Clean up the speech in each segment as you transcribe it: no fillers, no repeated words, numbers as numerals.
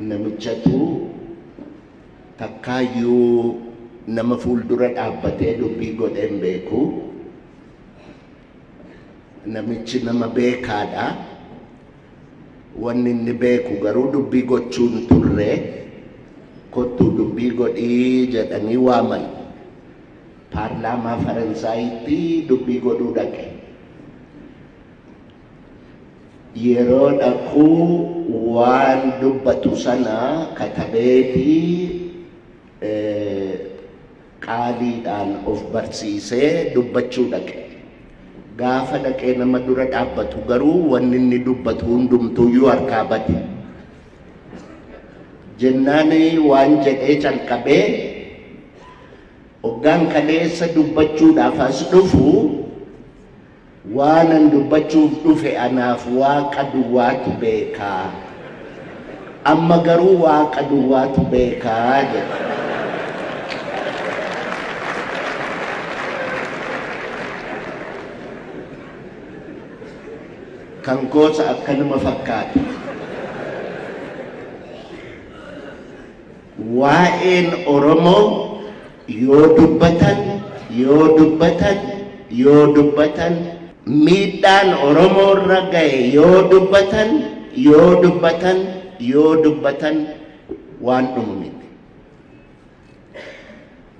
Namichatu takkaayyuu nama fuuldura dhaabbatee dubbii godhee hin beeku. Namichi nama beekaadha. Wanni inni beeku garuu dubbii gochuu hin turre. Kottuu dubbii godhii jedhanii waaman. Paarlaamaa Faransaayitti dubbii godhuu dhaqe. Yeroo dhaqu waan dubbatu sana katabeeti qaaliidhaan of barsiisee dubbachuu dhaqe. Gaafa dhaqee nama dura dhaabbatu garuu wanni inni dubbatu hundumtuuyyuu harkaa bade. Jennaan waan jedhee calqabee hoggaan kaleessa dubbachuudhaaf as dhufu Waanan dubbachuuf dhufe anaaf Waaqa duwwaatu beeka. Amma garuu Waaqa duwwaatu beeka jedhe. Kan koos akkanuma fakkaata. Waa'een Oromoo yoo dubbatan, yoo dubbatan, yoo dubbatan, miidhaan Oromoorra ga'e yoo dubbatan, yoo dubbatan, yoo dubbatan waan dhumu miti.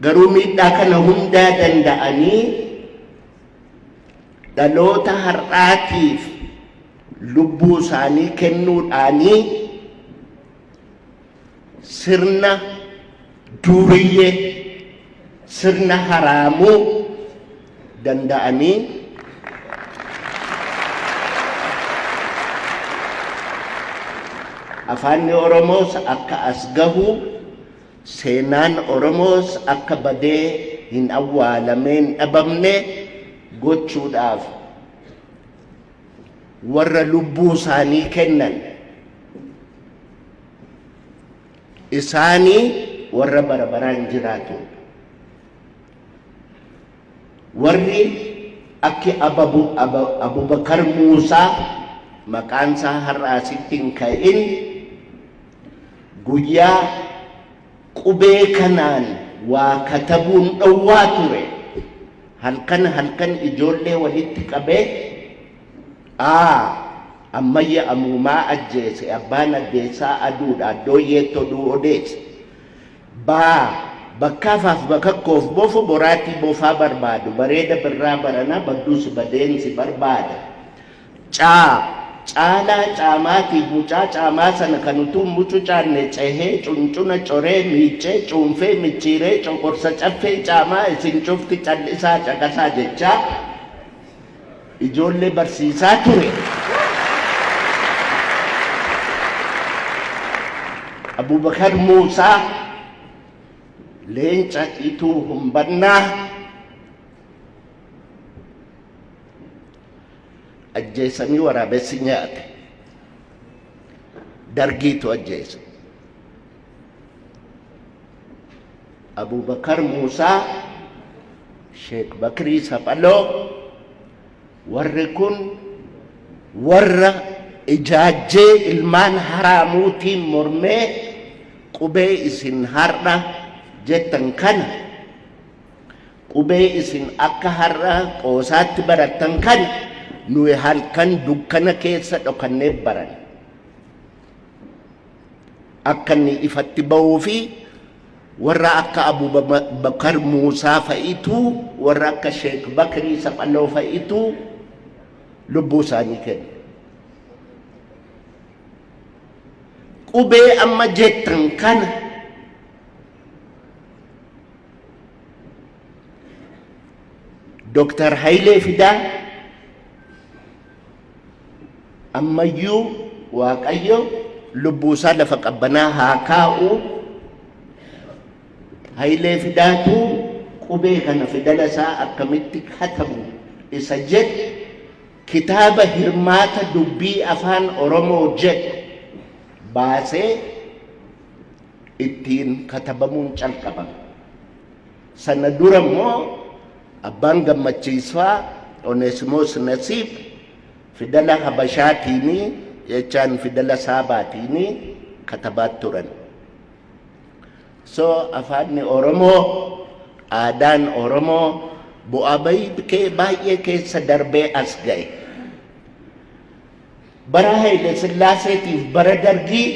Garuu miidhaa kana hundaa danda'anii dhaloota har'aatiif lubbuu isaanii kennuudhaanii sirna duuriyyee, sirna haraamuu danda'anii afaanni Oromoos akka as gahu, seenaan Oromoos akka badee hin awwaalamee hin dhabamne gochuudhaaf warra lubbuu isaanii kennan isaanii warra bara baraan jiraatudha. Warri akki Abubakar Muusaa maqaan isaa har'a asitti hin ka'in guyyaa qubee kanaan waa katabuun dhowwaa ture. Halkan halkan ijoollee walitti qabee A. Ammayya amuumaa ajjeese abbaan addeessaa aduudha addooyyeetti oduu odeesse. B. Bakkaafaaf bakakkoof bofo boraatii bofaa barbaadu bareeda birraa barana badduus badeen si barbaada. C. Caalaa caamaatiif mucaa caamaa sana kan utuu hin mucucaanne cehee cuncuna coree miiccee cuunfee micciiree coqorsa caffee caamaa isin cufti cal'isaa caqasaa jechaa ijoollee barsiisaa ture. Abubakar Muusaa leenca ituu humbannaa ajjeesanii waraabessi nyaate. Dargiitu ajjeese. Abubakar Muusaa, Sheek Bakrii Saphaloo warri kun warra ijaajjee ilmaan haraamuutiin mormee qubee isin har'a jettan kana qubee isin akka har'a qoosaatti barattan kana nuyi halkan dukkana keessa dhokannee baranne. Akka inni ifatti ba'uu fi warra akka Abubakar Muusaa fa'itu warra akka Sheek Bakrii Saphaloo fa'itu lubbuu isaanii kenne. Qubee amma jettan kana Dr. Hayilee Fidaa ammayyuu Waaqayyo lubbuu isaa lafa qabbanaa haa kaa'u. Hayilee Fidaatu qubee kana fidala isaa akkamitti katabu isa jedhu kitaaba hirmaata dubbii afaan Oromoo jedhu baasee ittiin katabamuun calqabame. Sana dura immoo abbaan gammachiisfaa Oneesimoos Nasiib fidala Habashaatiini jechaan fidala Saabaatiini katabaa turan. So afaanni Oromoo, aadaan Oromoo bu'aa bayii baay'ee keessa darbee as ga'e. Bara Haile Sillaaseetiif bara Dargii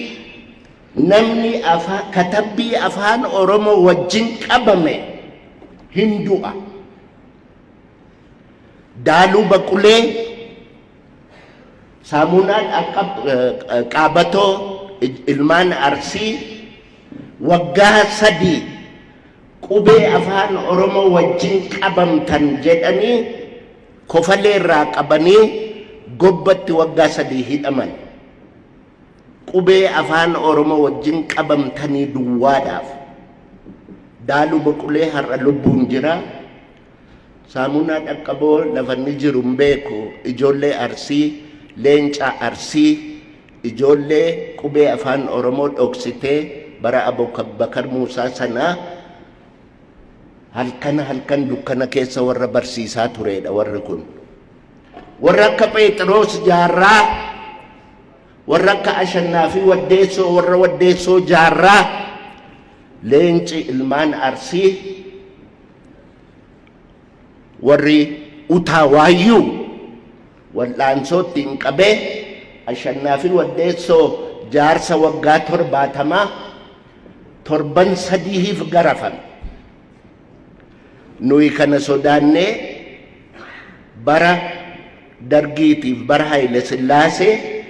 namni katabbii afaan Oromoo wajjin qabame hin du'a. Daaluu Baqulee, saamunaan akka qaabatoo ilmaan Arsii waggaa 3 qubee afaan Oromoo wajjin qabamtan jedhanii kofalee irraa qabanii gobbatti waggaa 3 hidhaman. Qubee afaan Oromoo wajjin qabamtanii duwwaadhaaf. Daaluu Baqulee har'a lubbuun jira. Saamunaa Dhaqqaboo lafa inni jiru hin beeku. Ijoollee Arsii, leenca Arsii, ijoollee qubee afaan Oromoo dhoksitee bara Abubakar Muusaa sanaa halkan halkan dukkana keessa warra barsiisaa turedha warri kun. Warra akka Phexros Jaarraa, warra akka Ashannaa fi Waddeessoo, warra Waddeessoo Jaarraa, leenci ilmaan Arsii, warri Utaa Waayyuu wal'aansootti hin qabee Ashannaa fi Waddeessoo jaarsa waggaa 70 torban sadiif garafame. Nuyi kana sodaannee bara Dargiitiif bara Haile Sillaasee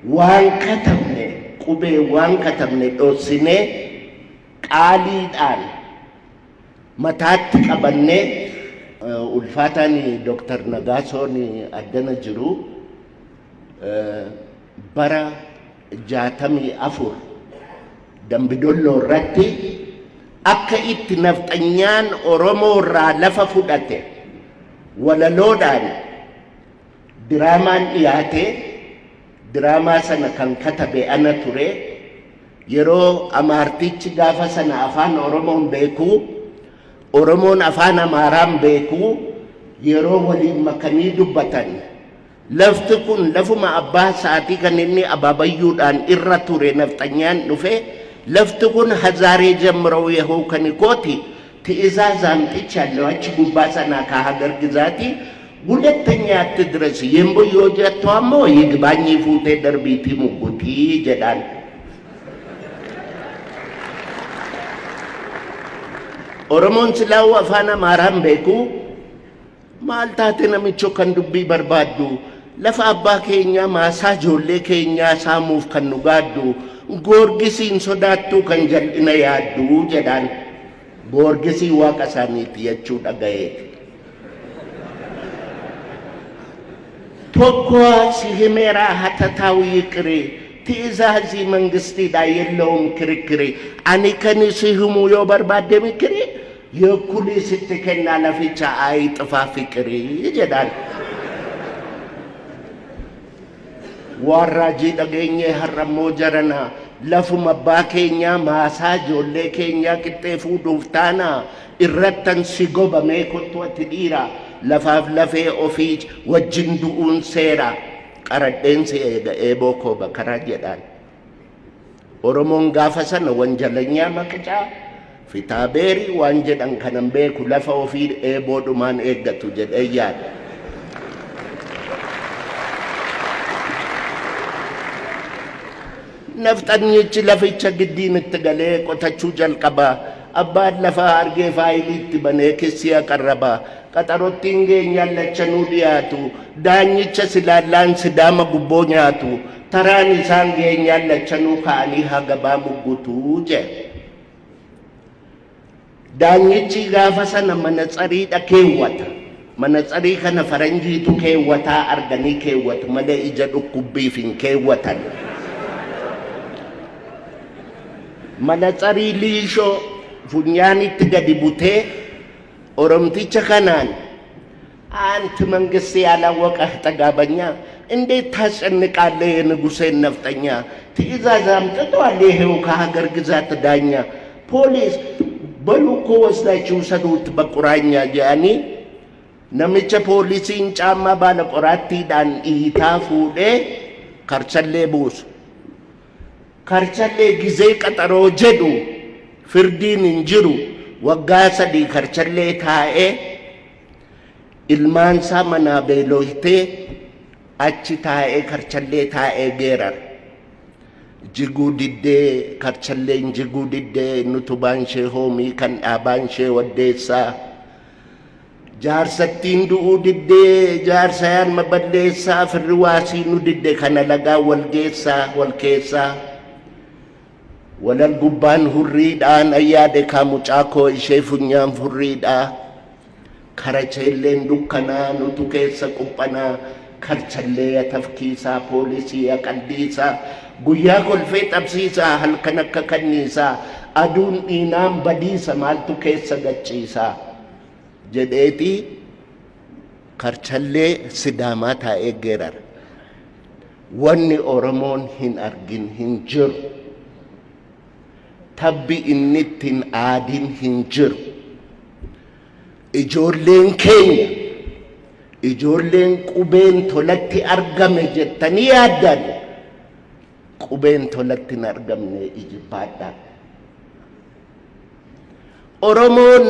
waan katabne, qubee waan katabne dhossinee qaaliidhaan mataatti qabannee. Ulfaataan Dr. Nagaasoon addana jiru bara 64 Dambidolloo irratti akka itti nafxanyaan Oromoo irraa lafa fudhate walaloodhaan diraamaan dhiyaate. Diraamaa sana kan katabe ana ture. Yeroo Amaartichi gaafa sana afaan Oromoon beekuu, Oromoon afaan Amaaraan beekuu, yeroo waliin makanii dubbatan, lafti kun lafuma abbaa isaatii kan inni abaabayyuudhaan irra ture nafxanyaan dhufe, lafti kun hazaaree ጀምረው ይኸው ከኒኮቲ ትእዛዝ አምጥቻለሁ achi gubbaa sanaa ከሀገር ግዛቲ ሁለተኛ አትድረስ የምቦ jettu ammoo ይግባኝ fuutee darbiitii muggutii jedhaan. Oromoon silaa'uu afaan Amaaraan beeku, maal taate namicho kan dubbii barbaaddu, lafa abbaa keenyaa maasaa ijoollee keenyaa saamuuf kan nu gaaddu, Goorgisiin sodaattuu kan jal'ina yaaddu jedhaan. Goorgisii waaqa isaaniiti jechuu dhagayeeti. Tokko si himeeraa hatataው ይቅር ትእዛዚ መንግስቲidha የለውም ክርክር ani kan si himuu yoo barbaadde mikiri የኩሊ sitti kennaa laficha ayixfaa fiqirii jedhaan. Waan raajii dhageenyee har'ammoo jarana lafuma abbaa keenyaa maasaa ijoollee keenyaa qixxee fuudhuuf taana irrattan si gobamee kottu ati dhiira lafaaf lafee ofii wajjin du'uun seera qaradheen si eega eeboo koo bakaraa jedhaan. Oromoon gaafa sana wanjalanyaa maqicaa fitaabeerii waan jedhan kanan beeku lafa ofii eeboodhumaan eeggatu jedhee yaada. Nafxanyichi laficha giddiin itti galee qotachuu jalqaba. Abbaan lafaa argee faayilii itti banee kissii aqarraba. Qaxarottiin geenyaan lachanuu dhiyaatu. Daanyicha silaallaan sidaama gubboo nyaatu. Taraan isaan geenyaan lachanuu ka'anii hagabaa muggutuu jedhe. Daanyichi gaafa sana manatsariidha keewwata. Manatsarii kana faranjiitu keewwataa arganii keewwatu malee ija dhukkubbiif hin keewwatan. Manatsarii liishoo funyaanitti gadi butee Oromticha kanaan አንተ መንግስት ያላወቀህ ጠጋበኛ እንዴት ታስጨንቃለህ የንጉሴን ነፍጠኛ? ትእዛዝ አምጥቷል ይሄው ከሀገር ግዛት ዳኛ። ፖሊስ በሉ እኮ ወስዳችሁ ውሰዱት በቁራኛ jedhanii namicha poolisiin caammaa baala qoraattiidhaan dhiitaa fuudhee karchallee buusu. Karchallee gizee qaxaroo jedhu firdiin hin jiru. Waggaa 3 karchallee taa'ee ilmaansaa manaa beeloytee achi taa'ee karchallee taa'ee geerara. Jiguu diddee karchalleen jiguu diddee nutubaan ishee hoomii kan dhaabaan ishee waddeessaa. Jaarsattiin du'uu diddee jaarsa yaanma balleessaa firri waasii nu didde kana lagaa wal geessaa wal keessaa. Walal gubbaan hurriidhaan ayyaade kaa mucaa koo ishee funyaan furriidhaa. Karacheelleen dukkanaa nutu keessa quphanaa karchallee yatafkiisaa poolisii yaqaldiisaa guyyaa kolfee xabsiisaa halkan akka kanniisaa aduun dhiinaan badiisa maaltu keessa gachiisaa jedheeti karchallee Sidaamaa taa'ee geerara. Wanni Oromoon hin argin hin jiru. Tabbi inni ittiin aadin hin jiru. Ijoolleen keenya ijoolleen qubeen tolatti argame jettanii yaaddan qubeen tolatti hin argamne ijibbaadhaa. Oromoon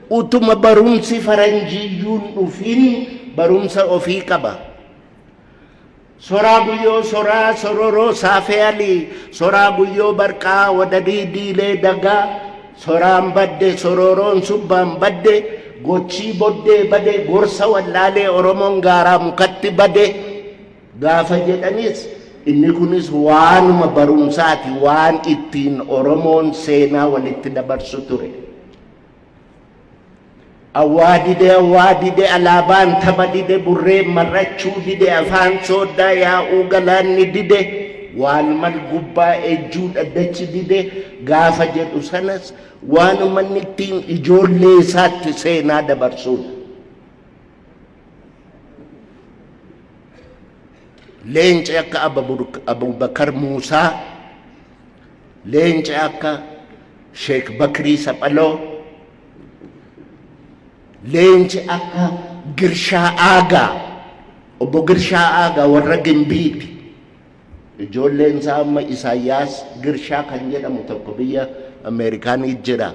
utuma barumsi faranjiyyuun dhufin barumsa ofii qaba. Soraa guyyoo soraa sororoo saafee alii soraa guyyoo barqaa wadadii diilee dagaa soraan badde sororoon subbaan badde gochii boddee bade gorsa wallaalee Oromoon gaaraa mukatti bade gaafa jedhanis inni kunis waanuma barumsaati waan ittiin Oromoon seenaa walitti dabarsu ture. Awwaa dide awwaa dide alaabaan tapha dide burreen mar'achuu dide afaan sooddaa yaa'uu galaanni dide waan mal gubbaa ejjuu dhaddachi dide gaafa jedhu sanas waanuma inni ittiin ijoollee isaatti seenaa dabarsuudha. Leenci akka Abubakar Muusaa, leenci akka Sheek Bakrii Saphaloo, leenci akka Girshaa Aagaa, obbo Girshaa Aagaa warra Gimbiiti. Ijoolleen isaa amma Isaayyaas Girshaa kan jedhamu tokko biyya Ameerikaanii jira.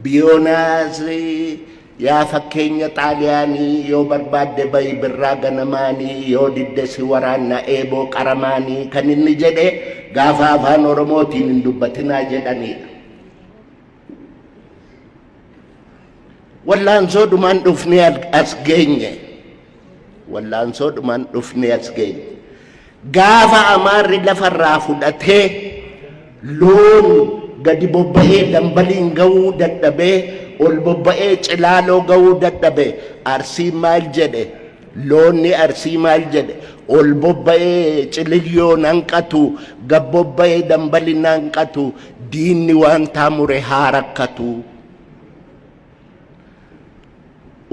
Biyoonaas yaa fakkeenya Xaaliyaanii yoo barbaadde bahi birraa ganamaanii yoo didde si waraanna eeboo qaramaanii kan inni jedhe gaafa afaan Oromootiin hin dubbatinaa jedhanidha. Wallaansoodhumaan dhufnee as geenye. Wallaansoodhumaan dhufnee as geenye. Gaafa Amaarri lafarraa fudhatee loon gadi bobba'ee dambaliin ga'uu dadhabee ol bobba'ee cilaaloo ga'uu dadhabe Arsii maal jedhe loonni Arsii maal jedhe ol bobba'ee ciliyyoo nanqatu gad bobba'ee dambali nanqatu diinni waan taamure haa rakkatu.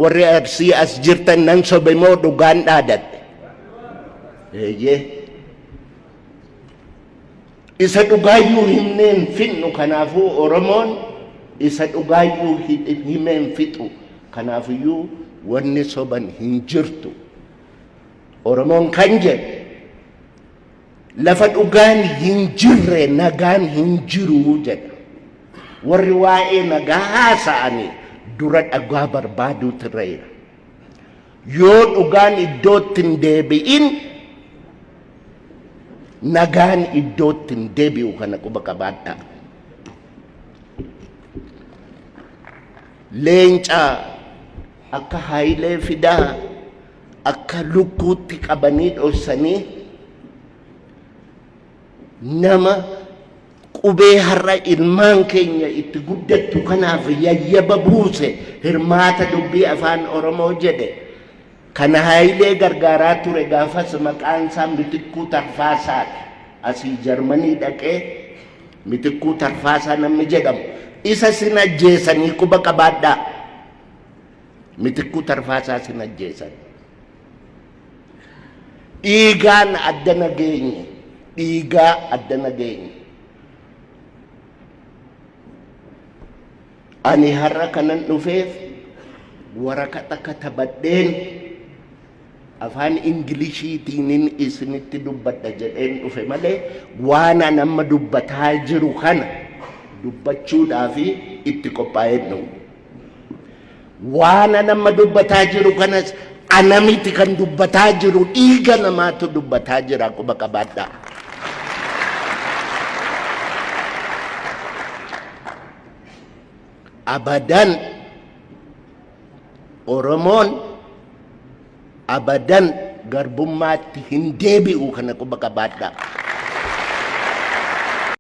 Warri Arsii as jirtan nan sobe moo dhugaan dhaadadhe? Eeyyee. Isa dhugaayyuu himneen finnu kanaafuu Oromoon isa dhugaayyuu himeen fixu kanaafiyyuu wanni soban hin jirtu. Oromoon kan jedhe lafa dhugaan hin jirre nagaan hin jiru jedha. Warri waa'ee nagaa haasa'anii dura dhugaa barbaaduutu irra jira. Yoo dhugaan iddootti hin deebi'in nagaan iddootti hin deebi'u kana quba qabaadhaa. Leenca akka Hayilee Fidaa akka lukkuutti qabanii dhoksanii nama qubee har'a ilmaan keenya itti guddattu kanaaf yayyaba buuse hirmaata dubbii afaan Oromoo jedhe kana Hayilee gargaaraa ture gaafas maqaan isaa Mitikkuu Tarfaasaati. Asii Jarmanii dhaqee Mitikkuu Tarfaasaa namni jedhamu isa sin ajjeesanii quba qabaadhaa. Mitikkuu Tarfaasaa sin ajjeesan. Dhiigaan addana geenye. Dhiigaa addana geenye. Ani har'a kanan dhufeef waraqata katabadheen Afaan Ingiliishiitiinin isinitti dubbadha jedheen dhufe malee waan an amma dubbataa jiru kana dubbachuudhaaf itti qophaa'een dhufe. Waan an amma dubbataa jiru kanas ana miti kan dubbataa jiru, dhiiga namaatu dubbataa jira, quba qabaadhaa. Abadan Oromoon abadan garbummaatti hin deebi'u, kana quba qabaadhaa.